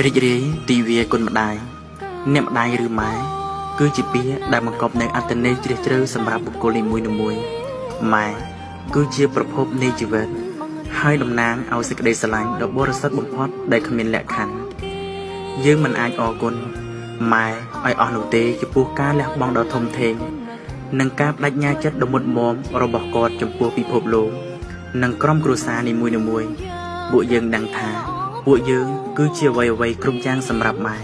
រីករាយទិវាគុណម្ដាយអ្នកម្ដាយឬម៉ែគឺជាពាក្យដែលបង្កប់នូវអត្ថន័យជ្រាលជ្រៅសម្រាប់បុគ្គលនីមួយៗម៉ែគឺជាប្រភពនៃជីវិតហើយតំណាងឲ្យសេចក្តីស្រឡាញ់ដ៏បរិសុទ្ធបំផុតដែលគ្មានលក្ខខណ្ឌយើងមិនអាចអរគុណម៉ែឲ្យអស់នោះទេចំពោះការលះបង់ដ៏ធំធេងនិងការបដិញ្ញាចិត្តដ៏មុតមាំរបស់គាត់ចំពោះពិភពលោកនិងក្រុមគ្រួសារនីមួយៗពួកយើងដឹងថា ពួកយើងគឺជាអ្វីអ្វីៗគ្រប់យ៉ាងសម្រាប់ម៉ែ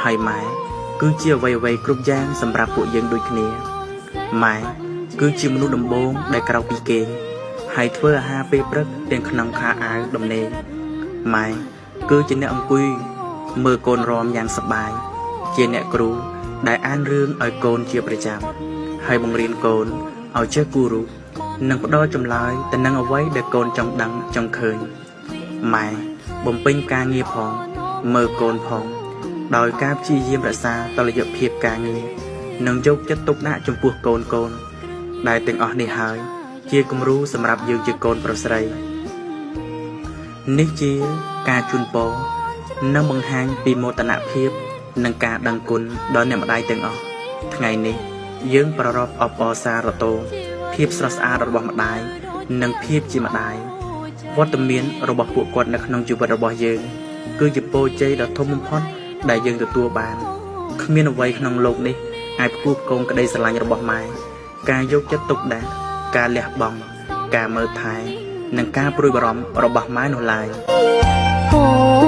ហើយម៉ែគឺជាអ្វីអ្វីៗគ្រប់យ៉ាងសម្រាប់ពួកយើងដូចគ្នាម៉ែគឺជាមនុស្សដំបូងដែលក្រោកពីគេងហើយធ្វើអាហារពេលព្រឹកទាំងក្នុងខោអាវដំណេកម៉ែគឺជាអ្នកអង្គុយមើលកូនរំយ៉ាងសប្បាយជាអ្នកគ្រូដែលអានរឿងឲ្យកូនជាប្រចាំហើយបង្រៀនកូនឲ្យចេះគូររូបនិងផ្ដល់ចម្លើយទៅនឹងអ្វីដែលកូនចង់ដឹងចង់ឃើញ ម៉ែបំពេញការងារផង មើលកូនផង ដោយការព្យាយាមរក្សាតុល្យភាពការងារនិងយកចិត្តទុកដាក់ចំពោះកូនកូន ដែលទាំងអស់នេះហើយ ជាគំរូសម្រាប់យើងជាកូនប្រុសស្រី នេះជាការជូនពរនិងបង្ហាញពីមោទនភាពនិងការដឹងគុណដល់អ្នកម្ដាយទាំងអស់ថ្ងៃនេះ យើងប្រារព្ធអបអរសាទរភាពស្រស់ស្អាតរបស់ម្ដាយនិងភាពជាម្ដាយ វត្តមានរបស់ពួកគាត់នៅក្នុងជីវិតរបស់យើង គឺជាពរជ័យដ៏ធំបំផុតដែលយើងទទួលបានគ្មានអ្វីក្នុងលោកនេះអាចផ្គូផ្គងក្តីស្រឡាញ់របស់ម៉ែការយកចិត្តទុកដាក់ការលះបង់ការមើលថែនិងការព្រួយបារម្ភរបស់ម៉ែនោះឡើយ។ កូ